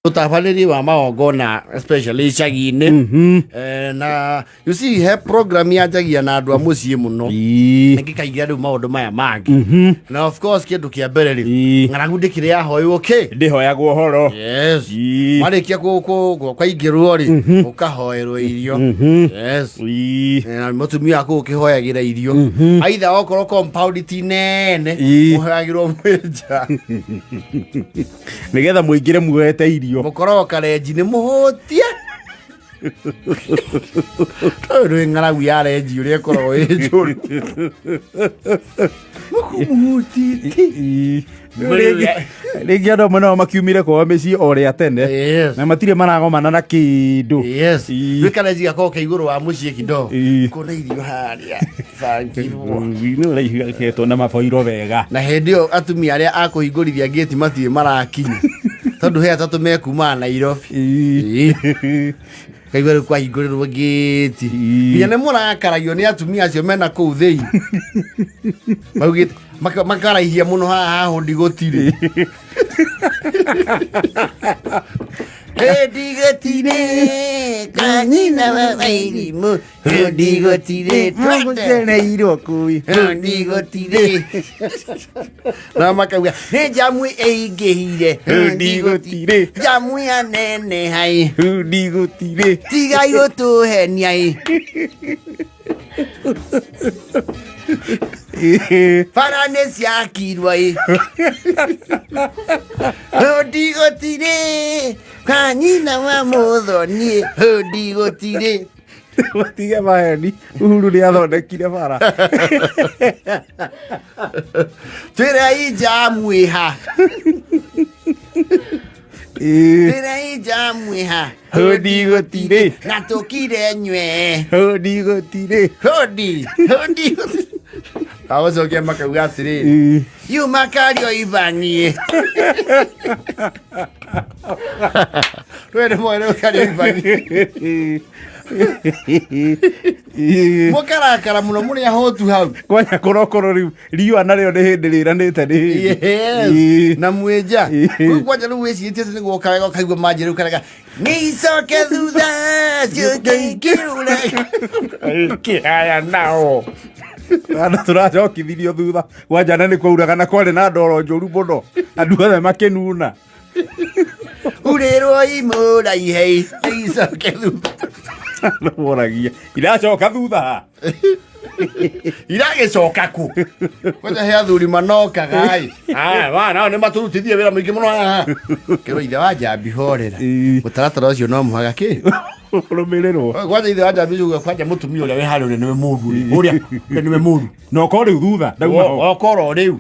Ũtabarĩri wa magongona, especially icagi-inĩ. Na you see, he program yanjagia na andũ a mũciĩ mũno, ngĩkaigĩra rĩu maũndũ maya mangĩ. Na of course, kĩndũ kĩa mbere rĩ, ng'aragu ndĩkĩrĩ yahoywo kĩ? Ndĩhoyagwo ũhoro. Yes. Warĩkia kwaingĩrwo rĩ, ũkahoerwo irio. Yes. Na mũtumia waku ũkĩhoyagĩra irio, aitha okorwo compound ti nene, mũhoyagĩrwo mwĩ nja. Nĩgetha mũingĩre muoete irio. Mũkoragwo karenji nĩ mũhũtie, tondũ ndũĩ ng'aragu ya renji ũrĩa ĩkoragwo ĩ njũru, mũkũmũhũtĩtie. Rĩngĩ andũ amwe nao makiumire kwao mĩciĩ o rĩa tene na matirĩ maragomana na kĩndũ. Gwĩ karenji gakoragwo ke igũrũ wa mũciĩ kidogo, kũna irio harĩa bangirwo. Nĩ ũraigĩtwo na maboiro wega. Na hĩndĩ ĩyo atumia arĩa a kũhingũrithia ngĩti matirĩ marakinya, tondũ he atatũ mekumaga Nairobi. Kaigua rĩu kwahingũrĩrwo ngĩti, nginya nĩ mũrakaragio nĩ atumia acio mena kũu thĩinĩ, maugĩte makaraihia mũno haha hahũndi gũtirĩ hĩndi gũtirĩ kanyina wa mairimũ, hĩndi gũtirĩ twende. Mũcereirwo kũi. Hĩndi gũtirĩ na makauga nĩ njamu ĩingĩhire. Hĩndi gũtirĩ. Njamu ya nene hai. Hundi gũtirĩ. Tigai gũtũhenia ĩ. Bara nĩ ciakirwo ĩ. Hũndi gũtirĩ kanyina wa mũthoni, hũndi gũtirĩ. Matige maheni, Uhuru nĩ athondekire bara. Twĩrei njamu ĩha. Twĩrei njamu ĩha. Hũndi gũtirĩ. Na tũkire nywe. Hundi gũtirĩ. Hũndi hũndi, agũcokia makauga atĩrĩrĩ, yuma kario ibanie twende mwene kario ibanie. Mũkarakara mũno mũrĩ ahotu hau. Kwanya kũrokoro rĩu riũa narĩo nĩ hĩndĩ rĩranĩte nĩ hĩndĩ. Yes. Na mwĩnja. Rĩu kwanja rĩu wĩcirĩtie atĩ nĩguo ũkarega, ũkaigua manjĩ rĩu karega nĩ icoke thutha ciũke ikĩũre kĩhaya nao. Andũ tũracokithirio thutha kwanja na nĩ kwauraga na kwarĩ na ndoro njũru mũno, andũ othe makĩnuna. Urĩrwo imũraihe nĩ icoke thutha. Andũ moragia iracoka thutha ha? Iragĩcoka kũ? Kwanja he athuri manokaga ĩ. Aya, wa nao nĩ matũrutithie wĩra mũingĩ mũno haha. Kĩrwo ithe wa njambi horera. Mũtaratara ũcio no mũhaka kĩ Rũmĩrĩrwo. Kwanja ithe wa njambi uga kwanja mũtumia ũrĩa wĩ harĩa, ũrĩa nĩwe mũru, ũrĩa ũrĩa nĩwe mũru. Na ũkorwo rĩu thutha ndauma ho. Okorwo rĩu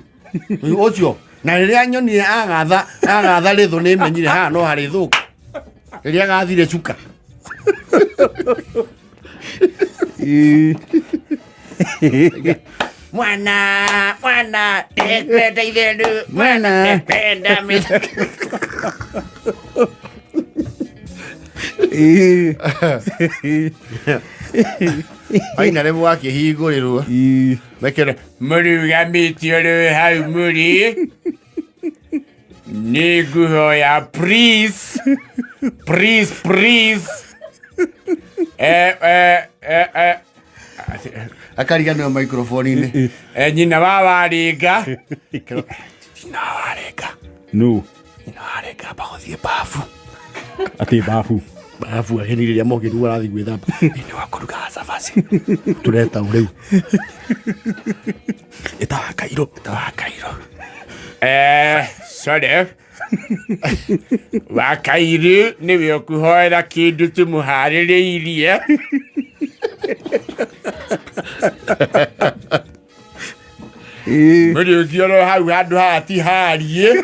ũcio na rĩrĩa nyonire agatha agatha rĩthũ, nĩ menyire haha no harĩ thũka rĩrĩa agathire cuka. Mwana mwana ndekwenda ithendu mwana ndekwenda aina rĩmwe akĩhingũrĩrwo mekĩre mũrũgamĩtio rĩ hau mũrĩ, nĩ ngũhoya please, please, please, eh. Akariganĩrwo microphone-inĩ. Nyina wa waringa, nyina wa waringa. No. Nyina wa waringa, amba gũthiĩ babu. Atĩ babu? Babu, ageni rĩrĩa mokĩrwo arathiĩ gwĩthamba nĩ wa kũruga cabaci tũreta rĩu ĩtawa kairũ, ĩtawa kairũ. Sorry, wakairu nĩwe ũkũhoera kĩndũ tũmũharĩrĩirie. Mũrĩũki oro hau handũ haha ti hariĩ.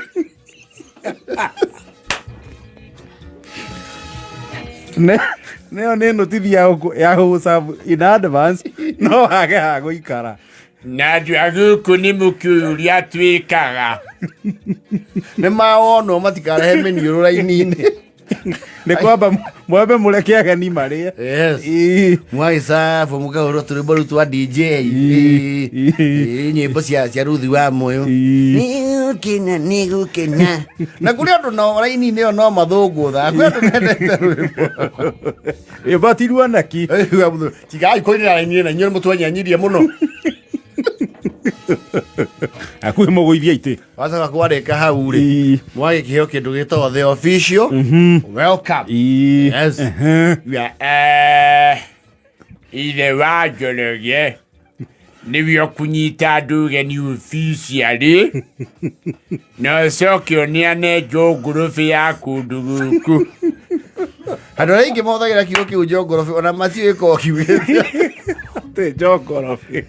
Nĩyo nĩ notithi ya gũgũserve in advance no wage ha gũikara. Na andũ a gũkũ nĩ mũkĩũria twĩkaga nĩ mawonwo matikarehe mĩniũrũ raini-inĩ. Nĩ kwamba mwambe mũreke ageni marĩe. Yes. Ĩĩ. Mwagĩcabwo mũkahũrwo tũrwĩmbo rũu twa DJ. Ĩĩ. Ĩĩ, nyĩmbo cia Ruthi wa Moyo. Ĩĩ. Nĩgũkena, nĩgũkena. Na kũrĩ andũ nao raini-inĩ ĩyo no mathũngũthaga. Kwĩ andũ mendete rwĩmbo. Rwĩmbo ti ruoneki. Tigai kũinĩra raini na inyuĩ mũtwenyenyirie mũno. Hakuhĩ mũgũithie itĩ. Wacoka kwarĩka hau rĩ, Ĩĩ. mwagĩkĩheo kĩndũ gĩtagwo the official welcome. Ĩĩ. Yes. Ehe. Ya, ithe wa Njoroge nĩwe ũkũnyita andũ ũgeni officially na ũcoke ũneane njũngũrũbĩ ya kũndũ gũkũ. Andũ arĩa aingĩ mahũthagĩra kiugo kĩu njongorobi ona matiũĩ korwo kiugĩte. Atĩ njongorobi.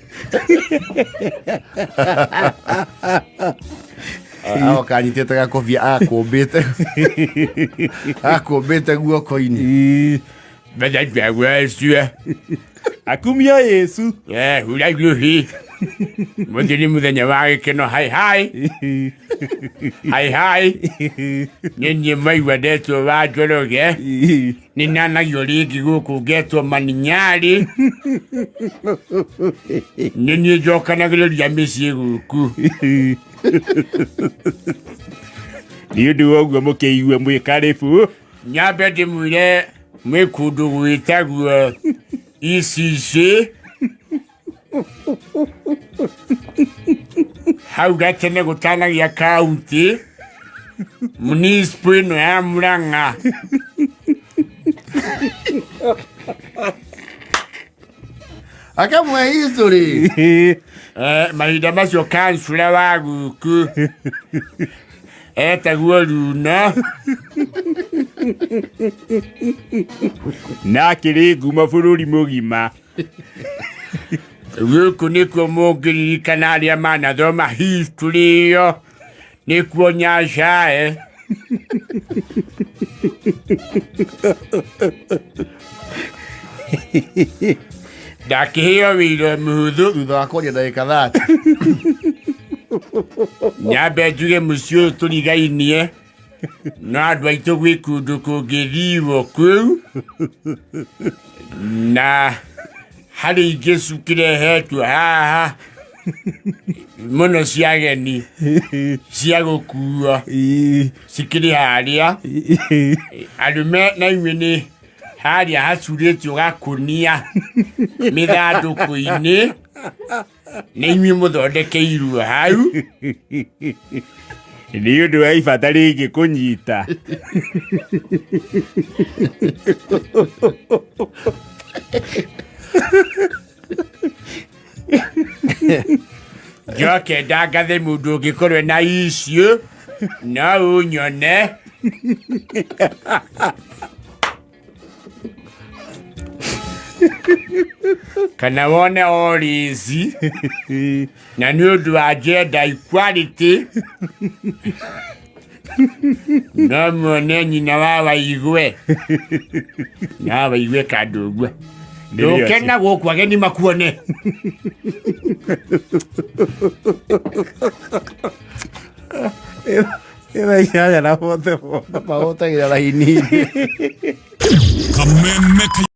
Agoka anyitĩte gakobia akũmbĩte akũmbĩte guoko-inĩ. Ĩĩ. Methemba wecue Akumio Yesu. hura iruhi mũthĩ nĩ mũthenya wa gĩkeno hai hai hai hai nĩ niĩ maigua ndetwo wa Njoroge. Ĩĩ. Nĩ nanagio rĩngĩ gũkũ ngetwo maninyarĩ nĩ niĩ njokanagĩrĩria mĩciĩ gũkũ. Nĩ ũndũ wa ũguo mũkĩigue mwĩ karĩbu. Nyambe ndĩmwĩre mwĩ kũndũ gwĩtagwo ICC hau gatene gũtanagia kaunti municipal ĩno ya Murang'a. Akamwe history. Mahinda macio kansula wa gũkũ etagwo Runa. Na akĩrĩ ngumo bũrũri mũgima. Gũkũ nĩkuo mũngĩririkana arĩa manathoma history ĩyo nĩkuo Nyasaye ndakĩheo wĩra mũhũthũ. Thutha wa kwaria ndagĩka 30. Nyambe njuge mũciĩ ũyũ tũrigainie no andũ aitũ gwĩ kũndũ kũngĩthiwo kũu na harĩ ingĩ cikĩrehetwo haha mũno cia ageni cia gũkuo Ĩĩ. cikĩrĩ harĩa arũme na inyuĩ nĩ harĩa hacurĩtio gakũnia mĩthandũkũ-inĩ nĩ inyuĩ mũthondekeirwo hau. Nĩ ũndũ wa ibata rĩngĩ kũnyita. Njoke ndangathe mũndũ ũngĩkorwo na icio no ũnyone. Kana wone orizi na nĩ ũndũ wa gender equality no muone nyina wa Waigwe na Waigwe kandũ ũguo. Ndũke na gũkũ ageni makuone. Ĩthaa inyanya na bote bote. Mahũtagĩra raini. Kameme.